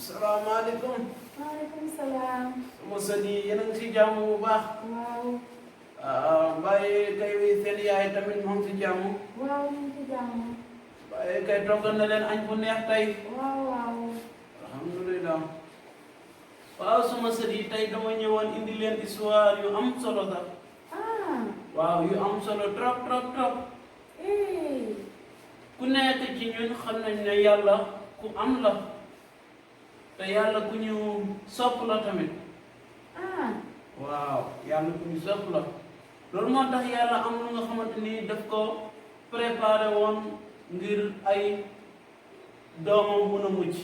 salaamaaleykum. maaleykum salaam. sama sët yi yéen a ngi si jàmm bu baax. waaw. Mbaye kay seen yaay tamit moom si jàmm. waaw ñu ngi ci jàmm. Mbaye kay toggal na leen añ bu neex tey. waaw waaw. alhamdulilah. waaw sama sët yi tey dama ñëwoon indi leen histoire yu am solo sax. waaw yu am solo trop trop trop. ku nekk ci ñun xam nañ ne yàlla ku am la. te yàlla ku ñu sopp la tamit. waaw yàlla ku ñu sopp la. loolu moo tax yàlla am lu nga xamante ni daf ko préparé woon ngir ay doomam mun a mucc.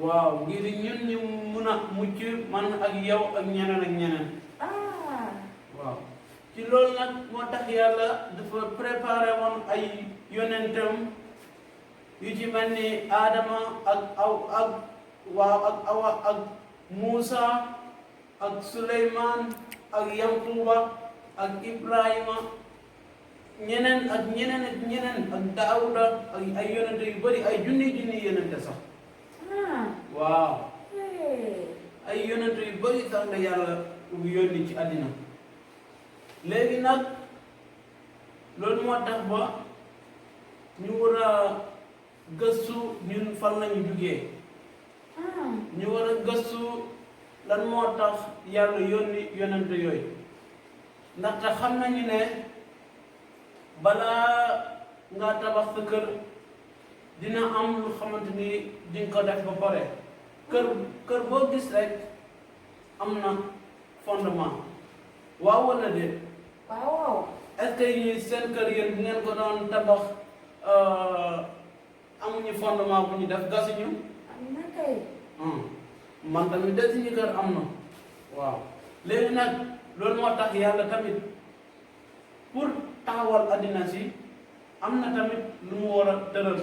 waaw ngir ñun ñu mun a mucc man ak yow ak ñeneen ak ñeneen. waaw ci loolu nag moo tax yàlla dafa préparé woon ay yonentam yu ci mel ni Adama ak Awa ak Muusa ak Suleymaan ak Yankuba ak Ibrahima ñeneen ak ñeneen ak ñeneen ak Daawuda ak ay yonente yu bëri ay junni yonente sax. waaw ay yonente yu bëri sax la yàlla yónni ci àddina. léegi nag loolu moo tax ba ñu war a gëstu ñun fan lañu jugee. ñu war a gëstu lan moo tax yàlla yónni yonente yooyu. ndaxte xam nañu ne balaa nga tabax sa kër dina am lu xamante ni di nga ko def ba pare. kër boo gis rek am na fondement. waaw wala déet. waaw. est-ce que yi seen kër yéen bu ngeen ko doon tabax amuñu fondement bu ñu def gasuñu. am na kay. man tamit de suñu kër am na. waaw léegi nag loolu moo tax yàlla tamit pour taxawal àddina si am na tamit lu mu war a tëral.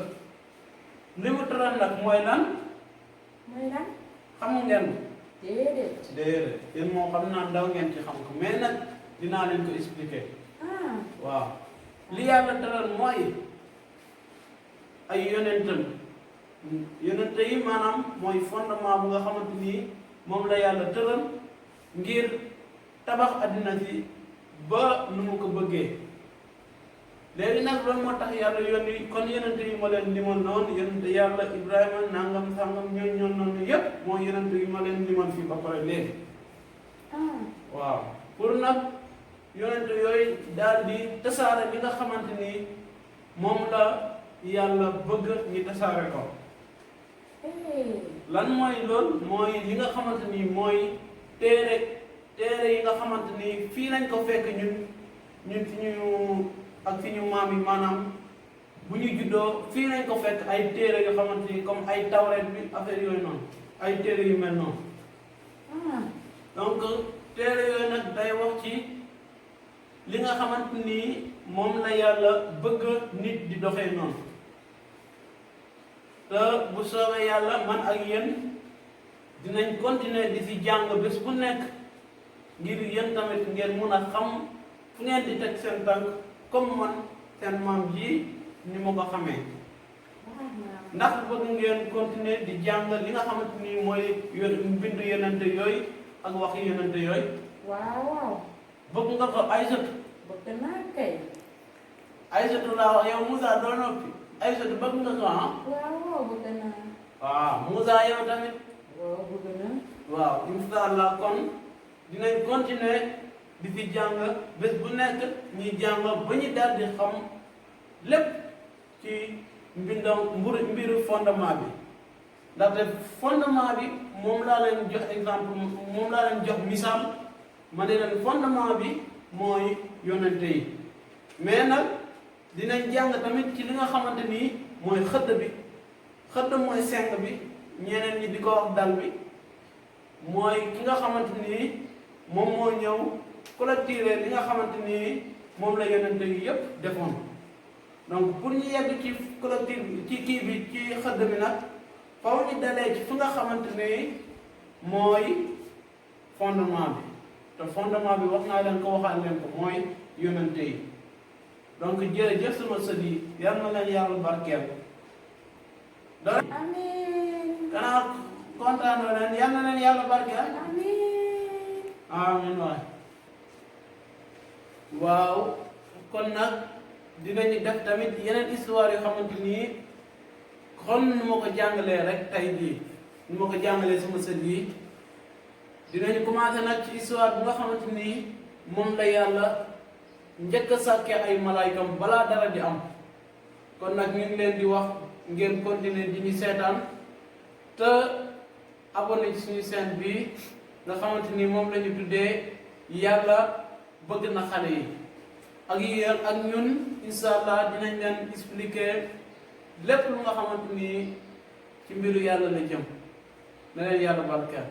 li mu tëral nag mooy lan. mooy lan. xam ngeen ko. déedéet. yéen moo xam naa ndaw ngeen ci xam ko mais nag dinaa leen ko expliquer. waaw li yàlla tëral mooy ay yonentam. yonente yi maanaam mooy fondement bu nga xamante ni moom la yàlla tëral ngir tabax àddina si ba nu mu ko bëggee. léegi nag loolu moo tax yàlla yónni kon yonente yi ma leen limoon noonu yonente yàlla Ibrahima nangam sangam ñoon noonu yépp mooy yonente yi ma leen limoon fii ba pare léegi. waaw pour nag yonente yooyu daal di tasaare li nga xamante ni moom la yàlla bëgg ñu tasaare ko. lan mooy lool mooy li nga xamante ni mooy téere yi nga xamante ni fii lañ ko fekk ñun fi ñu ak fi ñu maam yi maanaam bu ñu juddoo fii lañ ko fekk ay téere yoo xamante ni comme ay tawreet bi affaire yooyu noonu ay téere yu mel noonu. donc téere yooyu nag day wax ci li nga xamante ni moom la yàlla bëgg nit di doxee noonu. te bu soobee yàlla man ak yéen dinañ continuer di si jàng bés bu nekk ngir yéen tamit ngeen mun a xam fu ngeen di teg seen tànk comme man seen maam ji ni ma ko xamee. ndax bëgg ngeen continuer di jàng li nga xamante ni mooy mbindu yonente yooyu ak waxi yonente yooyu. waaw. bëgg nga ko Aysatu. bëgg naa kay. Aysatu laa wax yow Moussa doo noppi. Aysatu bëgg nga ko ah. waaw bëgg naa. waaw Moussa yow tamit. waaw bëgg naa. waaw incha allah kon dinañ continuer di fi jàng bés bu nekk ñuy jàng ba ñu daal di xam lépp ci mbiru fondement bi. ndaxte fondement bi moom laa leen jox exemple moom laa leen jox misaal ma ne leen fondement bi mooy yonente yi mais nag dinañ jàng tamit ci li nga xamante ni mooy xëdd bi. xëdd mooy seng bi ñeneen ñi di ko wax dal bi mooy ki nga xamante ni moom moo ñëw collecter li nga xamante ni moom la yonente yi yépp defoon. donc pour ñu yegg ci collecter ci kii bi ci xëdd bi nag faw ñu dalee ci fi nga xamante ni mooy fondement bi te fondement bi wax naa leen ko waxaat leen ko mooy yonente yi. donc jërëjëf sama sët yi yal na leen yàlla barkeel. amiin. kanaa kontaanoo leen yal na leen yàlla barkeel. amiin. amiin waay. waaw kon nag dinañu def tamit yeneen histoire yoo xamante ni kon nu ma ko jàngalee rek tey jii nu ma ko jàngalee sama sët yi dinañu commencé nag ci histoire bu nga xamante ni moom la yàlla njëkk a sàkkee ay malaykam balaa dara di am. kon nag ñu ngi leen di wax ngeen continuer di ñu seetaan te abonné ci suñu chaîne bi nga xamante ni moom la ñu tuddee Yàlla Bëgg na xale yi ak yéen ak ñun incha allah dinañ leen expliquer lépp lu nga xamante ni ci mbiru yàlla la jëm na leen yàlla barkeel.